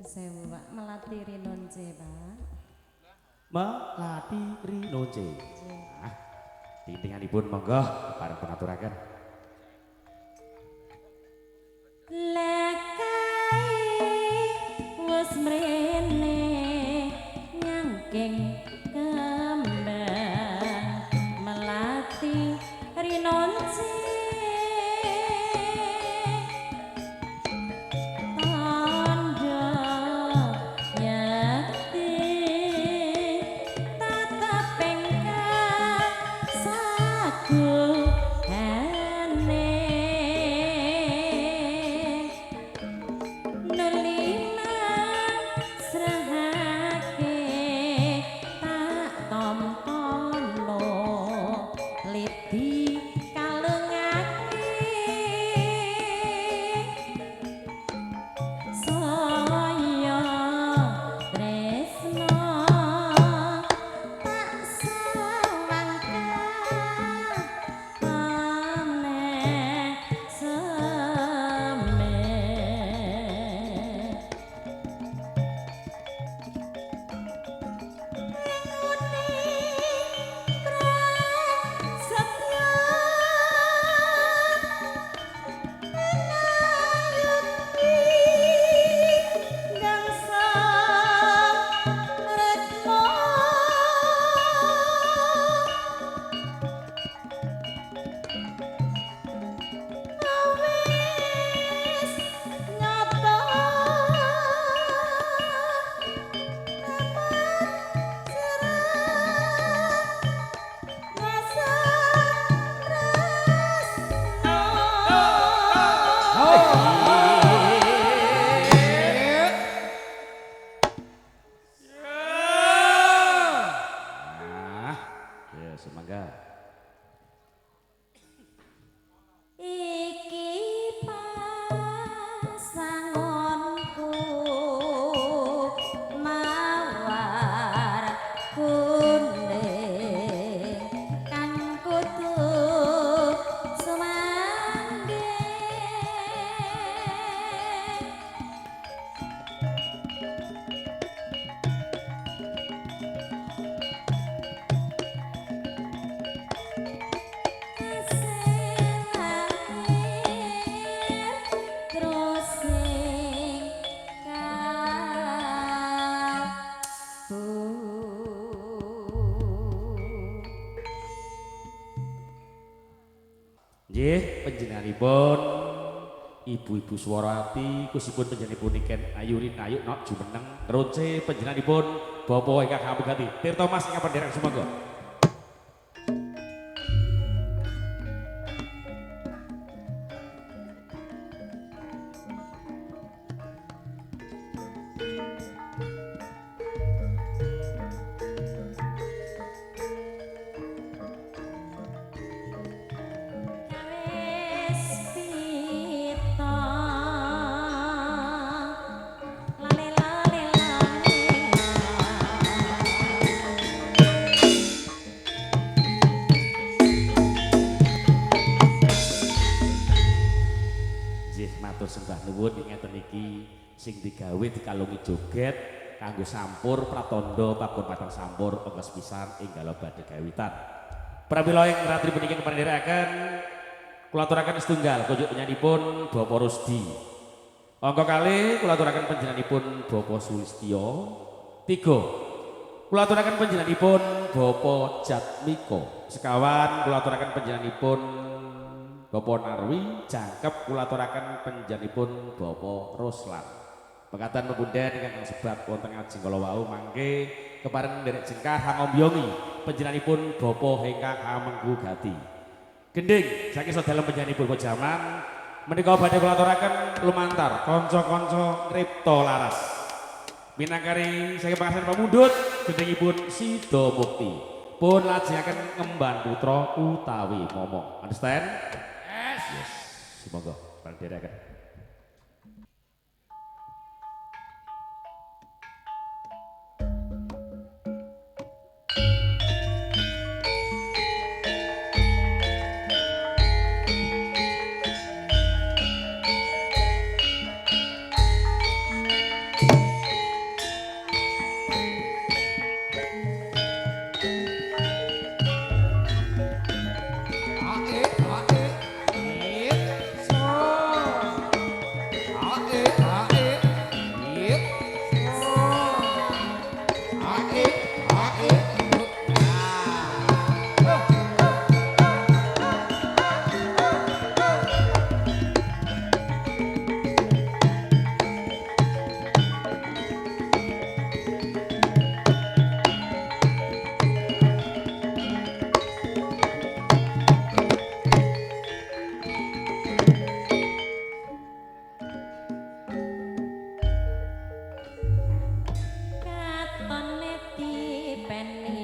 Sewu Pak, Melati Rinonce Pak. Melati Rinonce. Ah, titinganipun monggo bareng pengaturaken. Lekae wis mrene nyangking kembang Melati Rinonce. Nulima serahake Nggih, panjenenganipun Ibu-ibu Swarawati kusipun panjenenganipun Niken Ayurin Ayu Nok jumeneng ngeronce panjenenganipun Bapak ingkang hamugati Tirta Mas ingkang pandherek sumangga. Sing digawe dikalungi joget kanggo sampur pratandha pakurmatan sampur ongkos pisan ing galo badhe gawitan. Pramila ing ratri puniki kepandherekaken kula aturaken setunggal kunjuk panjenenganipun Bapak Rusdi. Angka kalih kula aturaken panjenenganipun Bapak Sulistyo. 3 kula aturaken panjenenganipun Bapak Jatmiko. Sekawan kula aturaken panjenenganipun Bapak Narwi, jangkep kula aturaken panjenenganipun Bapak Ruslan. Pekatan pepunden ingkang sebat wonten ngajeng kala wau mangke kepareng nderek jengkah hangombiyongi panjenenganipun Bapak ingkang hamengku gati. Gendhing saking sedalem panjenenganipun Jaman menika badhe kula aturaken lumantar kanca-kanca ngripta laras. Minangkari saking pangasan pamundhut gendhingipun Sida Mukti. Pun lajengaken ngemban putra utawi momong. Understand? Yes. Yes. Sumangga pandherekaken. Katon dipeni.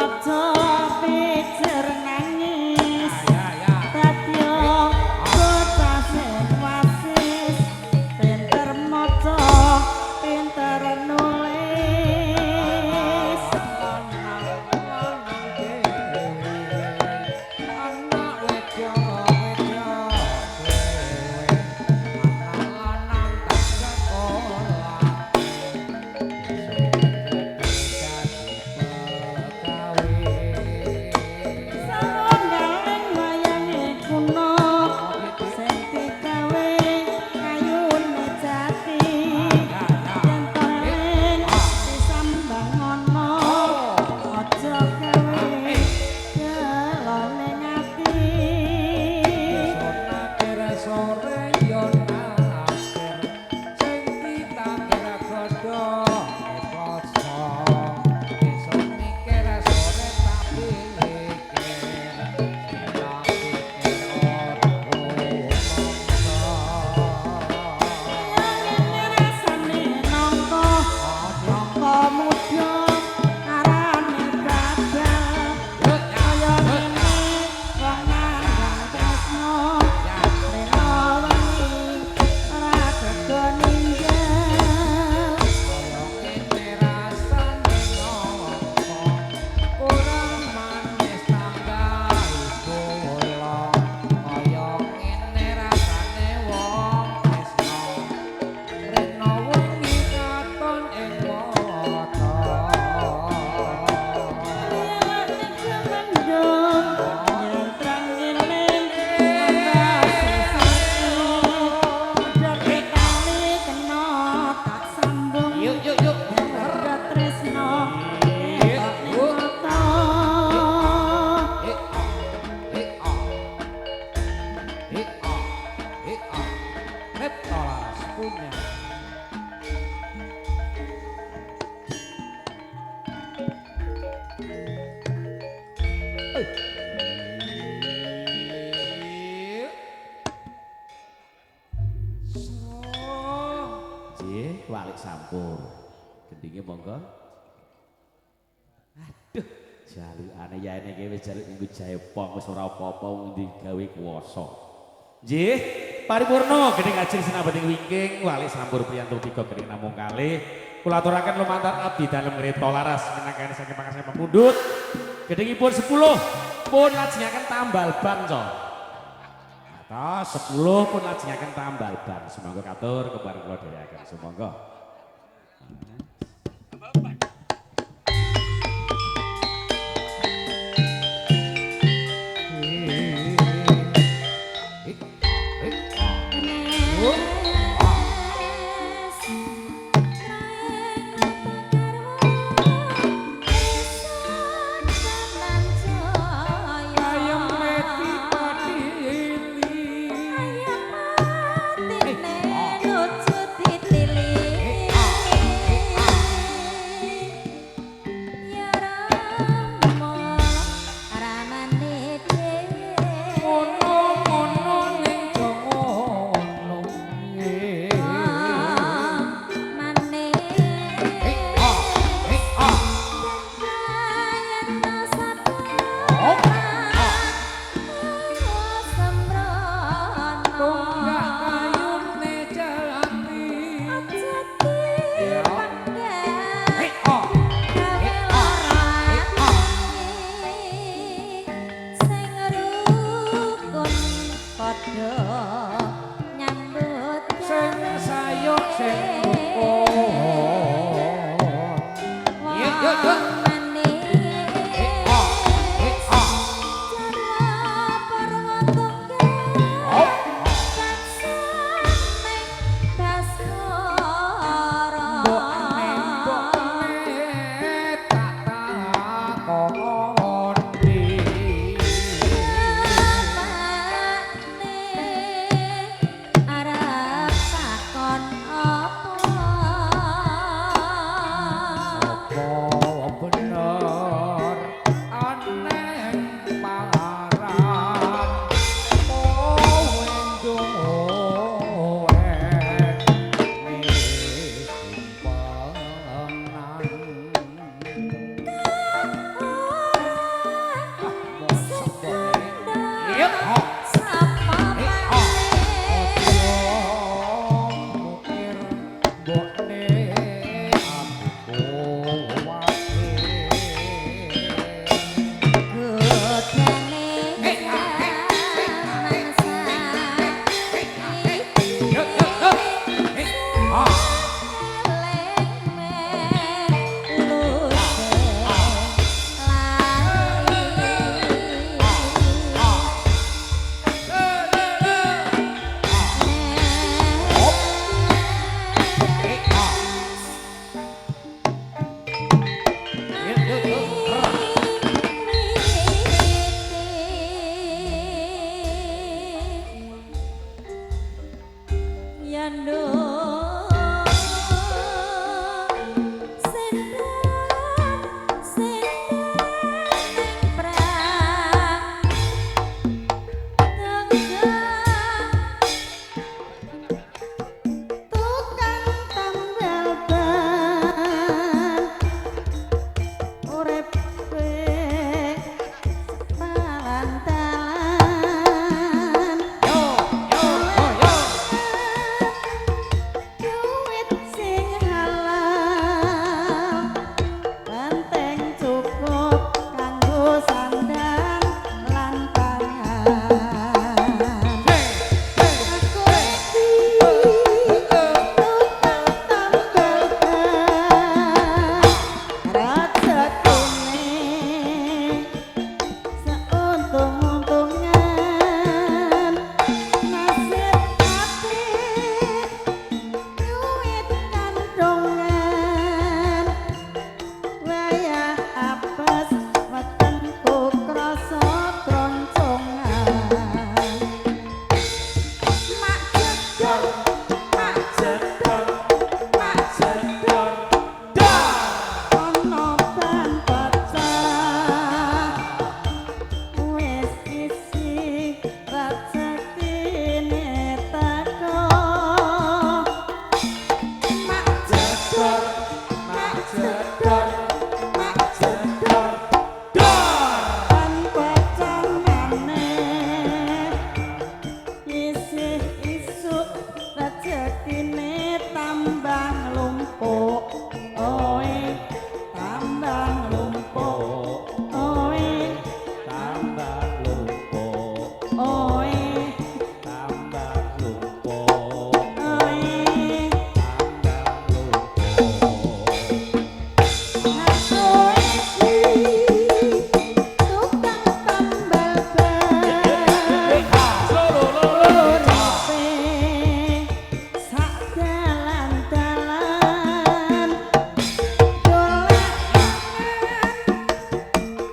Aja pijer nangis. Ya ya. Dadya bocah sing wasis, pinter maca, pinter nulis. Lanang lanang dhewe. Anak wedok wedok dhewe. Anak lanang tak sekolah. Besok dadi pegawe. Salunggaling wayange kuno sing digawe kayune jati. Yen to eling disambang ana, aja gawe gelone ati. Nakir sore yo nakir sing ditakir godhonge kloso. Besok mikir sore tak pikir sing tak pikir ora rumangsa. Ngene rasane nangka, nangka muda arane babal. Kaya ngene wong nandhang tresno, rena wengi ora tega ninggal. Kaya ngene rasane nangka kurang manis tambahi gula. Kaya ngene rasane wong tresno rena wengi katon ing mata. Yuk yuk yuk. Eh ah eh ah eh ah eh ah. Reptolas punya. Nggih, walik sampur. Gendinge monggo. Aduh, jalukane yaene iki wis jaluk nganggo jaipong wis ora apa-apa wong digawe kuwasa. Nggih, paripurna gending ajeng sinabeting wingking walik sampur priyantu tiga gending namung kalih. Kula aturaken lumantar abdi dalem Ngreta Laras minangkani saking pangaksami pamundhut. Gendingipun 10 pun lajengaken tambal ban, co. Atas 10 pun lajengaken tambal ban. Sumangga katur kepareng kula dherekaken. Sumangga. Eh eh ah. Ayam meti padili. Lucu ditili. Sapa maneh Mukir mbokne aku kuwatir. Godane jaman saiki Yo yo yo. Ah. Eleng melu lali. Yo yo yo. Tukang tambal ban urepe sepalan-talan Yo yo yo yo. duit sing halal penting cukup kanggo sandang lan pangan. Aku iki tukang tambal ban rezekine seuntung-untungan nasib apik duit kandungan wayah apes wetengku krasa kroncongan. Mak jedor, mak jedor, mak jedor, ana ban pecah wis isi rezekine teko. Mak jedor, mak jedor, mak jedor, ban pecah maneh isih isuk rezekine tambah lumpuk oe, tambah lumpuk oe, Tambah lumpuk, oe, tambah lumpuk, oe. Tambah lumpuk. Aku iki tukang tambal ban uripe sak dalan-dalan golek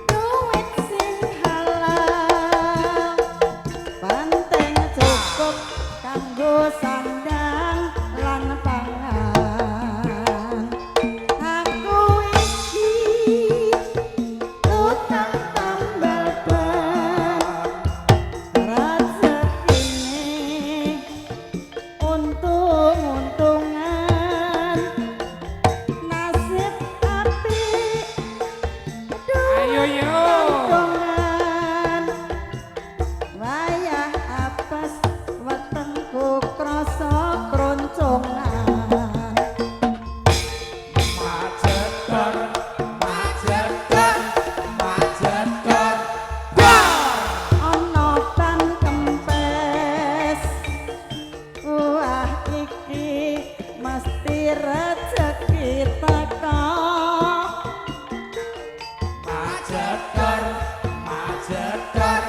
duit sing halal penting cukup kanggo sandang lan pangan. Aku iki tukang tambal ban rezekine untung-untungan nasib apik Ayo yo. kandungan wayah apes wetengku krasa kroncongan. Majedor, majedor, majedor. Ana ban kempes wah iki mesti rezeki teko. Majedor, majedor.